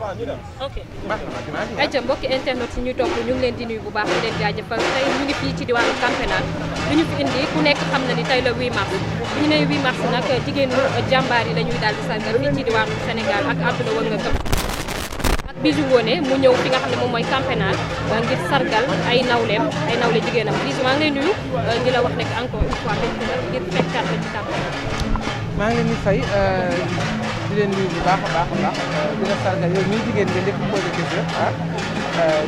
ok ayca mbokki internet yi ñuy topp ñu ngi leen di nuyu bu baax di leen jaajëfal tey ñu ngi fii ci diwaanu Camp Pénal lu ñu fi indi ku nekk xam na ni tey la 8 mars bu ñu nee 8 mars nag jigéenu jàmbaar yi la ñuy daal di sargal fii ci diwaanu Sénégal ak àdduna wër nga këpp ak Bijou Ngoné mu ñëw fi nga xam ne moom mooy Camp Pénal ngir sargal ay nawleem ay nawle jigéenam Bijou maa ngi lay nuyu di la wax nekk encore une fois ngir fekkaat la ci Camp Pénal. maa ngi leen di fay di leen nuyu bu baax a baax a baax di la sargal yow mii jigéen nga lépp posé question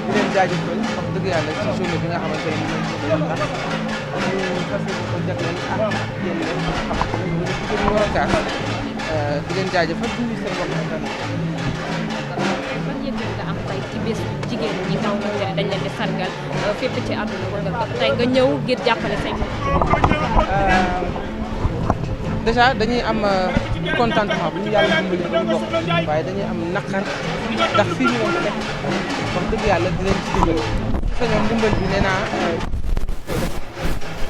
di leen jaajëfal wax dëgg yàlla ci journée bi nga xamante ne moom lañ ñu fas yéene ko jagleel ak yéen rek nga xamante ne ñu jigéen ñi war a kaas di leen jaajëfal di nuyu seen bopp internet. ban yëg-yëg nga am tey ci bés jigéen ñi nga xamante ne dañ leen di sargal fépp ci àdduna wër nga këpp tey nga ñëw ngir jàppale say déjà dañuy am contentement bu ñu yàlla dimbali bu ñu bokk waaye dañuy am naqar ndax fii ñu leen fekk wax dëgg yàlla di leen ci dimbali sa ñoom dimbal bi nee naa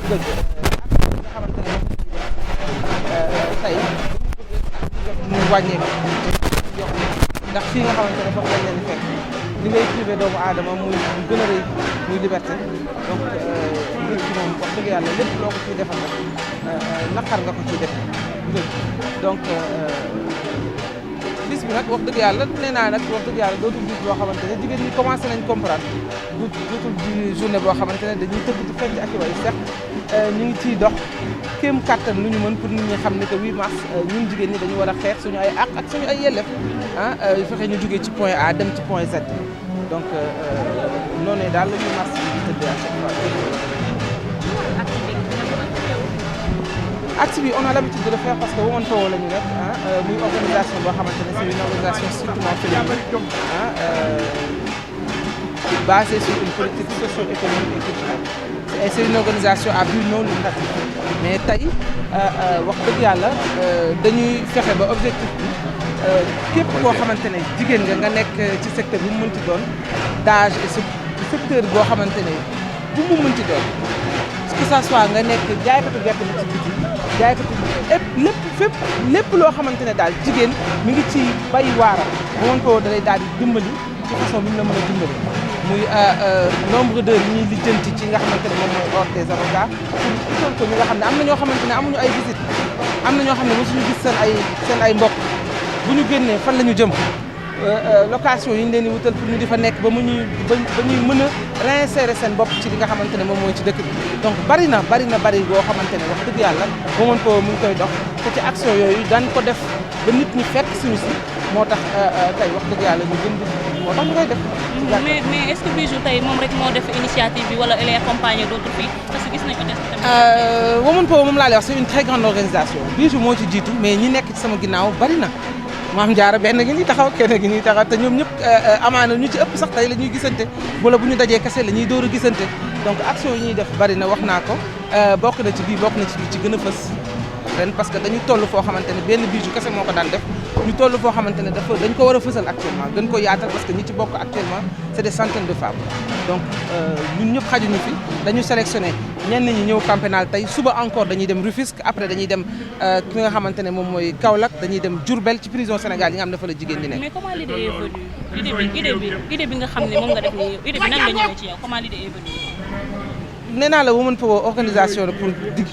dëgg nga xamante ne tey ñu wàññeeku jox ndax fii nga xamante ne foofu lañ leen fekk li ngay privé doomu aadama muy gën a rëy muy liberté donc nit ki moom wax dëgg yàlla lépp loo ko ciy defal rek naqar nga ko ciy def donc bis bi nag wax dëgg yàlla nee naa nag wax dëgg yàlla dootul bis boo xamante ne jigéen ñi commencé nañ comprendre dootul di journée boo xamante ne dañuy tëgg di fecc ak i way sax ñu ngi ciy dox kéem kattan lu ñu mën pour nit ñi xam ne que 8 mars ñun jigéen ñi dañu war a xeex suñu ay àq ak suñu ay yelleef fexe ñu jógee ci point A dem ci point Z donc noonu daal la 8 mars bi di tëddee à chaque fois. acte bi on a l'habitude de le faire parce que Women Power la ñu def muy organisation boo xamante ne c'est une organisation strictement féminine basée sur une politique socio-économique et culturelle et c'est une organisation à but non lucratif mais tey wax dëgg yàlla dañuy fexe ba objectif bi képp koo xamante ne jigéen nga nekk ci secteur bu mu mënti doon d'âge et secteur boo xamante ne bu mu mënti doon que ça soit nga nekk jaaykatu gerte bi ci biti jaaykatu lépp loo xamante ne daal jigéen mi ngi ci bay waaram Women Power da lay daal di dimbali ci façon bi mu la mën a dimbali muy nombre d'heures yi ñuy lijjanti ci nga xamante ne moom mooy ordre des avocats pour ko ñi nga xam ne am na ñoo xamante ne amuñu ay visite am na ñoo xam ne mosuñu gis seen ay mbokk bu ñu génnee fan la ñu jëm location yi ñu leen di wutal pour ñu di fa nekk ba ñuy mën a réinsérer seen bopp ci li nga xamante ne moom mooy ci dëkk bi donc bari boo xamante ne wax dëgg yàlla Women Power mu ngi koy dox te ci action yooyu daan ko def ba nit ñi fekk suñu si moo tax tey wax dëgg yàlla ñu gën di moo tax ñu koy def. mais est-ce que Bijou tey moom rek moo def initiative bi wala elle est accompagnée d'autres filles parce que gis nañ ko tamit. Women Power moom laa lay wax c'est une très grande organisation Bijou moo ci jiitu mais ñi nekk ci sama ginnaaw bari na. Maam Jaara benn gi ñuy taxaw kenn gi ñuy taxaw te ñoom ñëpp amaana ñu ci ëpp sax tey la ñuy gisante wala bu ñu dajee kese la ñuy door a gisante donc action yi ñuy def bari na wax naa ko bokk na ci bii bokk na ci ci gën a fës ren parce que dañu toll foo xamante ne benn Bijou kese moo ko daan def ñu toll foo xamante ne dañ ko war a fësal actuellement gën ko yaatal parce que ñi ci bokk actuellement c'est des centaines de femmes donc ñun ñëpp xajuñu fi dañu sélectionné ñenn ñi ñëw Camp Pénal tey suba encore dañuy dem Rufisque après dañuy dem ki nga xamante ne moom mooy Kaolack dañuy dem Diourbel ci prison Sénégal yi nga xam ne fa la jigéen ñi nekk. mais comment l'idée est venue idée bi nga xam ne moom nga def nii idée bi nan la ñëwee ci yow comment l'idée est venue. nee naa la Women Power organisation la pour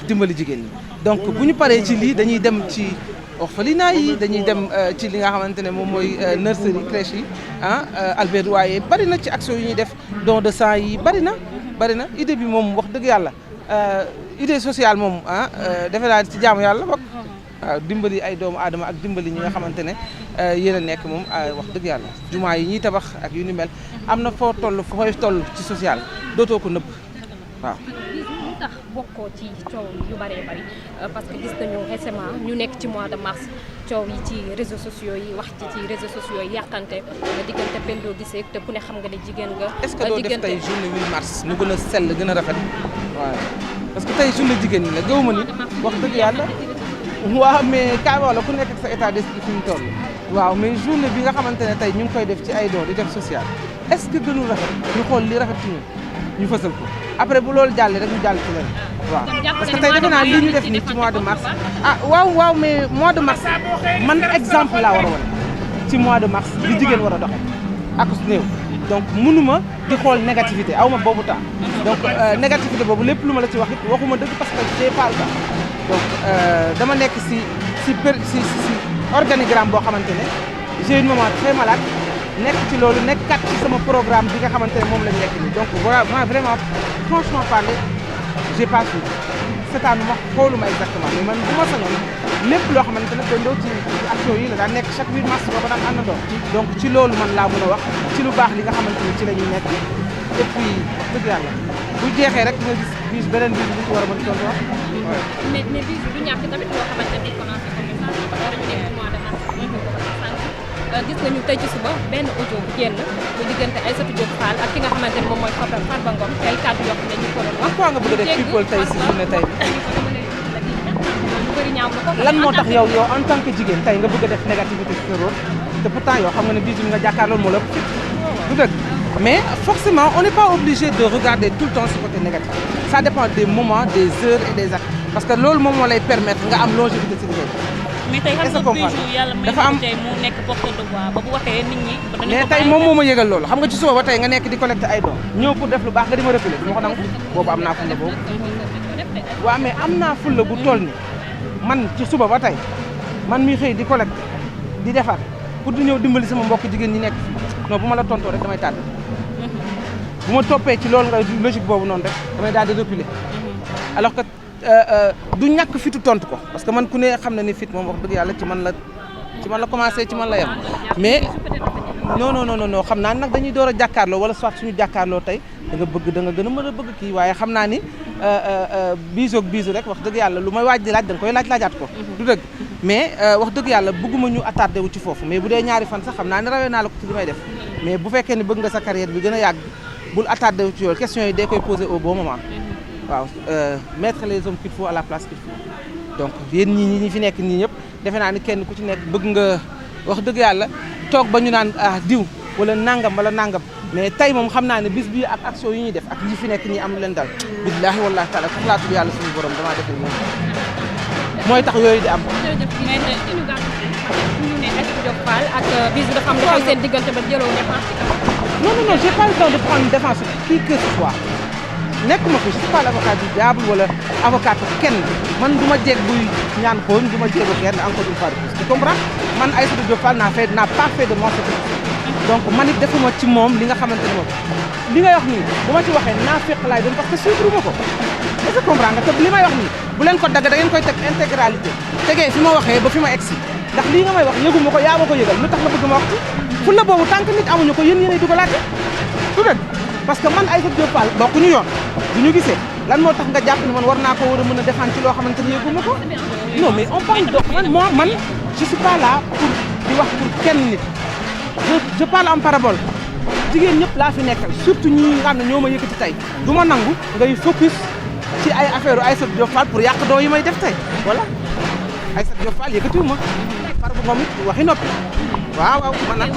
dimbali jigéen ñi donc bu ñu paree ci lii dañuy dem ci orphelinat yi dañuy dem ci li nga xamante ne moom mooy nurserie crèche yi Albert Royer bari na ci action yu ñuy def don de sang yi bari na idée bi moom wax dëgg yàlla idée sociale moom defe naa ci jaamu yàlla bokk waaw dimbali ay doomu aadama ak dimbali ñi nga xamante ne yéen a nekk moom wax dëgg yàlla jumaa yi ñuy tabax ak yu ni mel am na foo toll ci social dootoo ko nëbb waaw. lu tax bokkoo ci coow yu bëree bëri parce que gis nañu récemment ñu nekk ci mois de mars coow yi ci réseaux sociaux yi wax ci réseaux sociaux yi yàqante diggante Pendo Guissé te ku ne xam nga ne jigéen nga. est-ce que doo def tey journée 8 mars nu gën a sell gën a rafet waaw parce que tey journée jigéen ñi la gëw ma ni wax dëgg yàlla waaw mais kaay wala ku nekk ak sa état d'esprit fi ñu toll waaw mais journée bi nga xamante ne tey ñu ngi koy def ci ay doon di def social est-ce que gënul rafet ñu xool li rafet ci ñun ñu fësal ko après bu loolu jàllee rek ñu jàll ci leen waaw parce que tey defe naa lii ñu def nii ci mois de mars waaw mais mois de mars man exemple laa war a wane ci mois de mars li jigéen war a doxee ak su néew donc mënuma di xool négativité aw ma boobu temps donc négativité boobu lépp lu ma la ci wax it waxuma dëgg parce que j'ai pas le temps donc dama nekk si organigramme boo xamante ne j'ai une maman très malade nekk ci loolu nekkat ci sama programme bi nga xamante ne moom lañ nekk nii donc voilà vraiment franchement parler j'ai pas su seetaanuma xooluma exactement mais man bu ma sañoon lépp loo xamante ne Pendo ci action yi la daan nekk chaque 8 mars booba daan àndandoo donc ci loolu man laa mën a wax ci lu baax li nga xamante ne ci la ñuy nekk et puis dëgg yàlla bu jeexee rek nga gis bis beneen bis bu ci war a mën tontu wax. mais bis du ñàkk tamit loo xamante ne commencé comme message parce que dañu nekk mois de mars. gis nañu tey ci suba benn audio bu génn bu diggante Aïssatou Diop Fall ak ki nga xamante ne moom mooy Farba Ngom tey kàddu yoo xam ne ñu ko doon wax. pourquoi nga bëgg a def people tey si journée tey. lu bëri ñaaw na ko. lan moo tax yow en tant que jigéen tey nga bëgg a def négativité ci sa rôle te pourtant yow xam nga ne bii nga jàkkaarloo moo la du dëgg mais forcément on n'est pas obligé de regarder tout le temps ce côté négatif ça dépend des moments des heures et des actes parce que loolu moom moo lay permettre nga am longévité ci liggéey. mais tey xam nga Bijou yàlla may na tey mu nekk porteur de voix ba bu waxee nit ñi. mais tey moom moo ma yëgal loolu xam nga ci suba ba tey nga nekk di collecter ay doom ñëw pour def lu baax nga di ma reculer du ma ko nangu boobu am naa fulla boobu. waaw mais am naa fulla bu toll ni man ci suba ba tey man mi xëy di collecter di defar pour di ñëw dimbali sama mbokk jigéen ñi nekk non bu ma la tontoo rek damay tànn bu ma toppee ci loolu nga logique boobu noonu rek damay daal di reculer alors que du ñàkk fitu tontu ko parce que man ku ne xam na ni fit moom wax dëgg yàlla ci man la commencé ci man la yem mais non xam naa nag dañuy door a jàkkaarloo wala soit suñu jàkkaarloo tey da nga gën a mën a bëgg kii waaye xam naa ni bisu rek wax dëgg yàlla lu may waaj di laaj da nga koy laajaat ko du dëgg mais wax dëgg yàlla bëgguma ñu attardé wu ci foofu mais bu dee ñaari fan sax xam naa ni rawee naa la ko ci li may def mais bu fekkee ni bëgg nga sa carrière bi gën a yàgg bul attardé wu ci yow question yi day koy posé au bon moment waaw mettre les hommes qu'il faut à la place qu'il faut donc yéen ñi fi nekk nii ñëpp defe naa ni kenn ku ci nekk bëgg nga wax dëgg yàlla toog ba ñu naan diw wala nangam mais tey moom xam naa ne bis bii ak action yi ñuy def ak ñi fi nekk ñi am lu leen dal billaahi wallaahi taala xalaatu yàlla suñu borom damaa def moom mooy tax yooyu di am. mais ñu gàtt ñu ne Aïssatou Diop Fall ak bis bi dafa am lu xew seen diggante ba jëloo défense. non j'ai pas le temps de prendre une défense qui que ce soit nekkuma ko je suis pas l'avocat du diable wala avocat kenn man du ma jeeg buy ñaan xooñ du ma jeego kenn encore une fois de plus tu comprends man Aïssatou Diop Fall n'a pas fait de moi donc man it defuma ci moom li nga xamante ne moom li ngay wax nii bu ma ci waxee naa fekk laay doon parce que suivre ma ko est-ce que comprends nga te li may wax nii bu leen ko dagg da ngeen koy teg intégralité tegee fi ma waxee ba fi ma egsi ndax lii nga may wax yëgu ma ko yaa ma ko yëgal lu tax nga bëgg ma wax ci fu la boobu tant que nit amuñu ko yéen yéenay dugalaate du dëgg parce que man Aïssatou Diop Fall bokkuñu yoon bu ñu gisee lan moo tax nga jàpp ni man war naa ko war a mën a défendre ci loo xamante ni yëgu ma ko non mais on parle de man je suis pas là pour di wax pour kenn nit je parle en parabole jigéen ñëpp laa fi nekkal surtout ñi nga xam ne ñoo ma yëkkati tey du ma nangu ngay focus ci ay affaire Aïssatou Diop Fall pour yàq doo yi may def tey voilà Aïssatou Diop Fall yëkkatiwu ma Farba Ngom it waxi noppi waaw man nag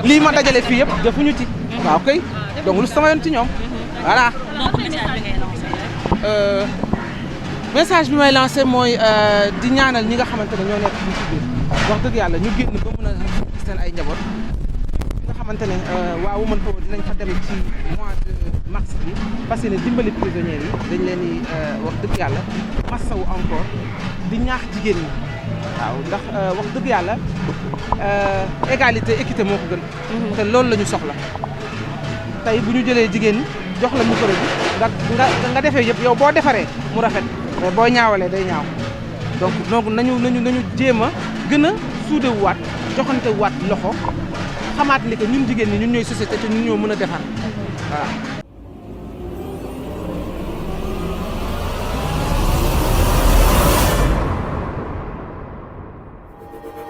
lii ma dajale fii yëpp defuñu ci waaw kay donc lu sama yoon ci ñoom voilà. message bi may lancé mooy di ñaanal ñi nga xamante ne ñoo nekk fii ci biir wax dëgg yàlla ñu génn ba mën a gis seen ay njaboot nga xamante ne waa Women Power dinañ fa dem ci mois de mars bi parce que dimbali prisonniers yi dañ leen di wax dëgg yàlla massawu encore di ñaax jigéen ñi waaw ndax wax dëgg yàlla égalité équité moo ko gën te loolu la ñu soxla tey bu ñu jëlee jigéen ñi jox la micro bi nga defee yëpp yow boo defaree mu rafet mais boo ñaawalee day ñaaw donc nañu jéem a gën a suudewaat joxante waat loxo xamaat ni que ñun jigéen ñi ñun ñooy société te ñun ñoo mën a defar waaw